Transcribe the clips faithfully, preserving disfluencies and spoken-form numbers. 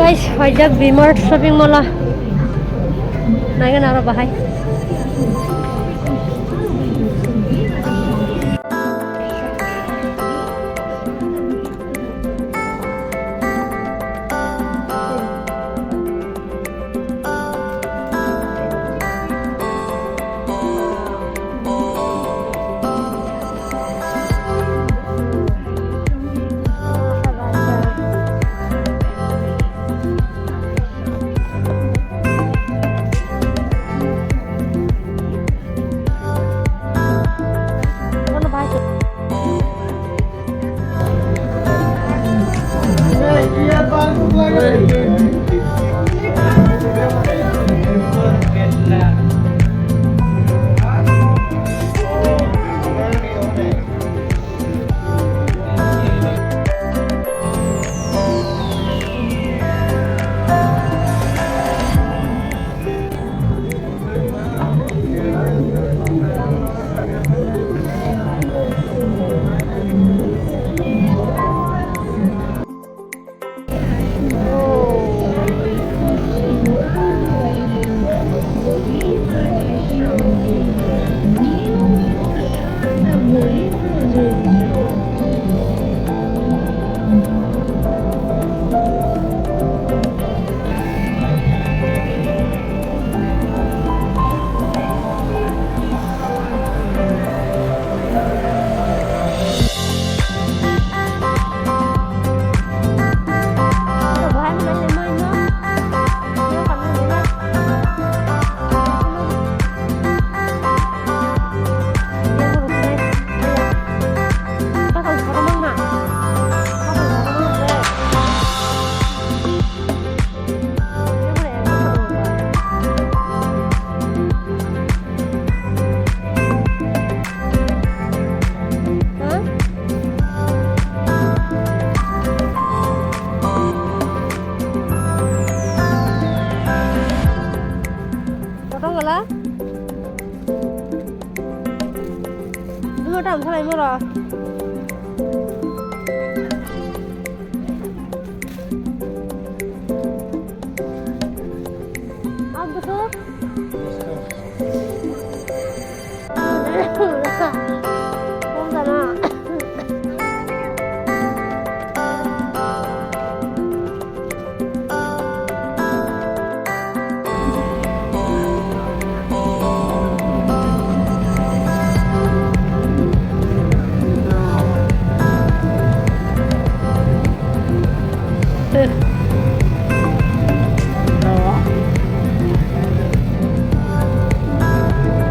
Guys, phaijak V-Mart shopping mall o. Naigana aro bahai. Potong gala. Dua tam salai moro. Ang betul.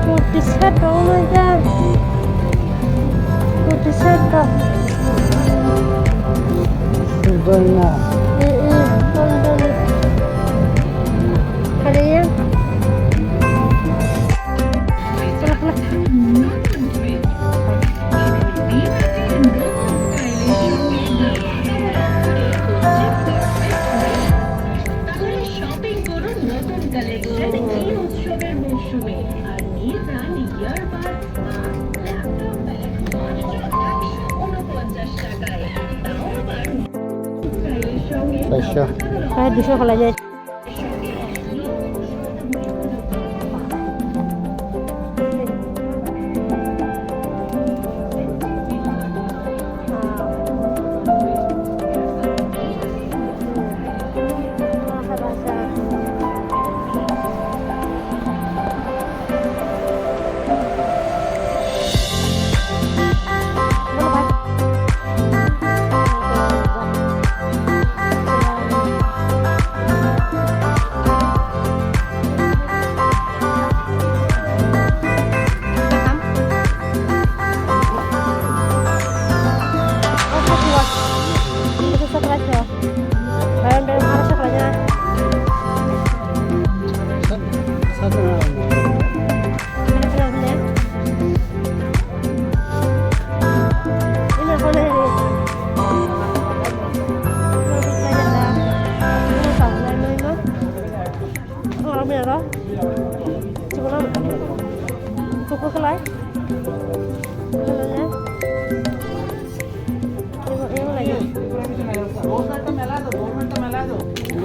Kurti set dong na ja. Kurti set dong. Dong na. Eh, eh, dong, dong. Ada ya? Paisa. Paisa duiso khalai jai.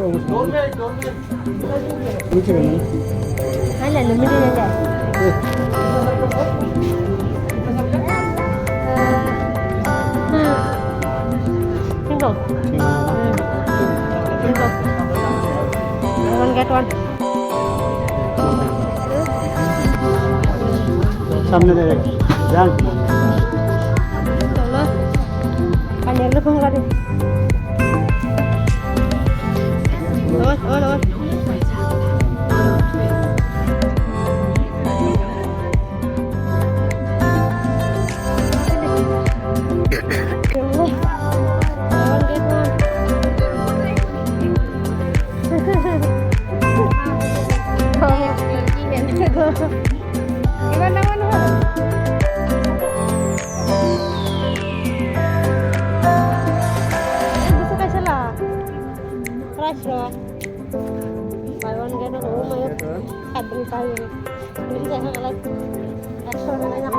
Hai, lalu midi aja. Singkong. Singkong. One get one. Samne de, jang. Chalo. Kanya lu phone kare. Oi, oi, oi. Price rok. Buy one get one, oh my God. Kadri tayo. Bili jai kha kalai. Ekso rok nai na.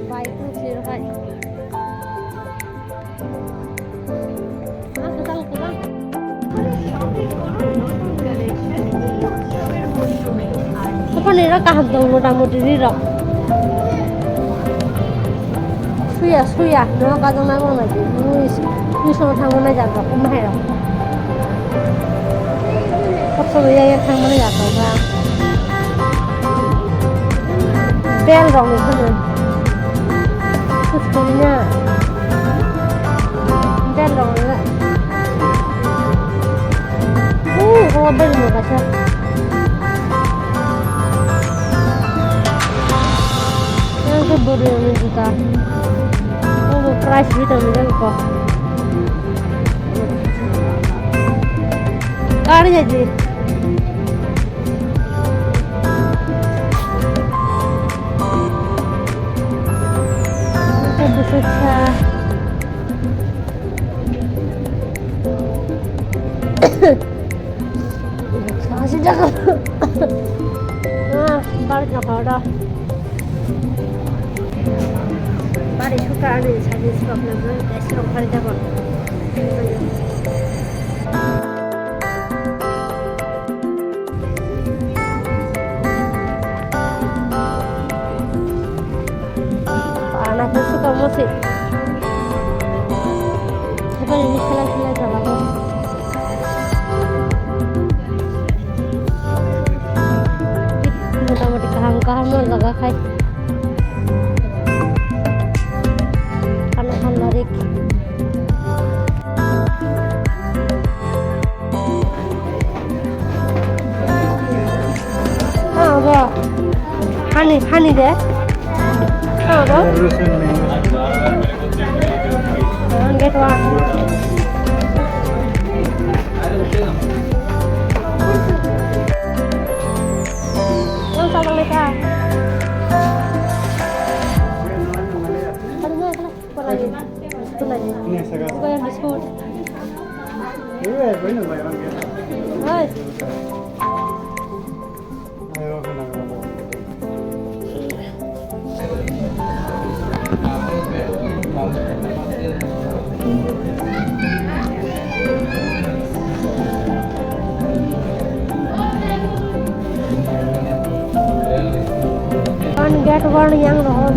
Buy two, three rok hai. Ah, kwtal, kwtal. Haphani rok kaham tong, mota moti ri rok. Suya, suya, no kajang nai mano di. Mui, mui sono thang mano jak rok, um hai rok. Kok sono ya ya thang mano jak rok ba. Bel rok ni sono. Kok sono ya. Bel rok ni. Uh, oh, bel rok ni kaisa. Yang ke beri yang juta. Oh, price gitu ni kan kok. Kari aja. Itu besar. Sasi jaga. Ah, balik na kau dah. Balik suka ada sasi sebab nama, sasi orang balik dah kau. Ana ko suka mo se. Apa ini kala kala jaga ko. Mota moti kaham kaham no jaga khai. Ano khan larik. Ah, bo. Hani, hani de. Ah, bo. One get one. Yang sabar mereka. Aduh, mana, mana? Pala ni. Pala ni. Ini saya. Bukan yang biskut. Iya, benar, bayar dia. Hai. Ayo, kenapa? One get one yang rohor.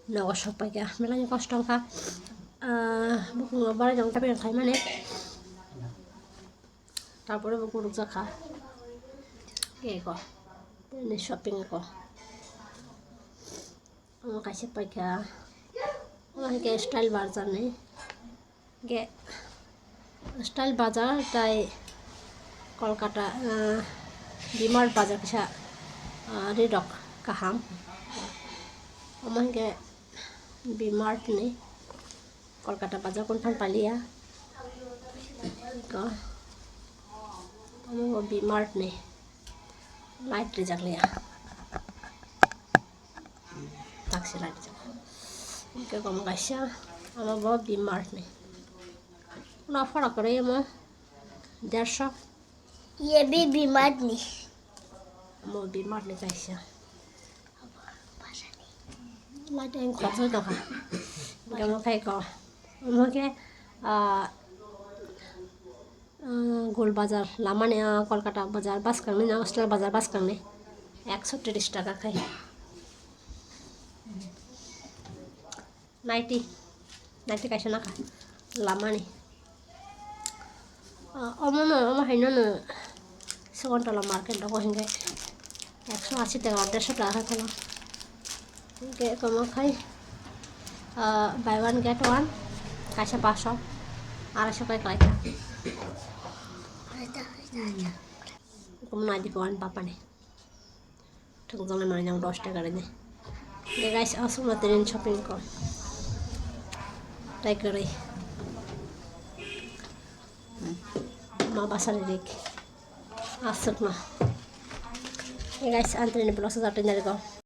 Nogo sok paikha, belai ni kosto wngkha. Ah, bukung rok barai tongo, shopping khaimani. Tarpore bo guruk jakha. Khe ko, ni shopping ko. Omo kaisa paikha. Omo hai khe Style Bazar ni. Ge Style Bazar tai Kolkata, ah, B-Mart bazar kisa, ah, ri rok kaham. Omo hingke B-Mart ni Kolkata bazar kun phan paliya. Ko, omo bo B-Mart ni light rijak liya. Taksi light rijak. Hingke kom kaisa, omo bo B-Mart ni. Uno phora kwrwi omo derso. Ye B-Mart ni. Omo B-Mart ni kaisa. Light ang khorsa tongkha. Hingke omo khai ko. Omo khe, ah, ah, Gol Bazar, lamani, ah, Kolkata bazar bwskangni, no, Style Bazar bwskangni. Ekso tris taka khai. Naiti, naiti kaisa nakha lamani. Ah, omo no, omo haino no Sagontola market rogo hingke ekso ashi taka, derso taka khe kheno. Hingke komo khai, ah, buy one get one, kaisa paso, araiso kai kalaikha. Komo naidi ko ani bapani. Thwngjaknai manwi nang dos taka rini. Hwnkhe guys, aswkno tini shopping ko. Tai kwrwi. Ma basari rik. Aswkno. Hwnkhe guys, ang tini vlog sa jatwi narikho.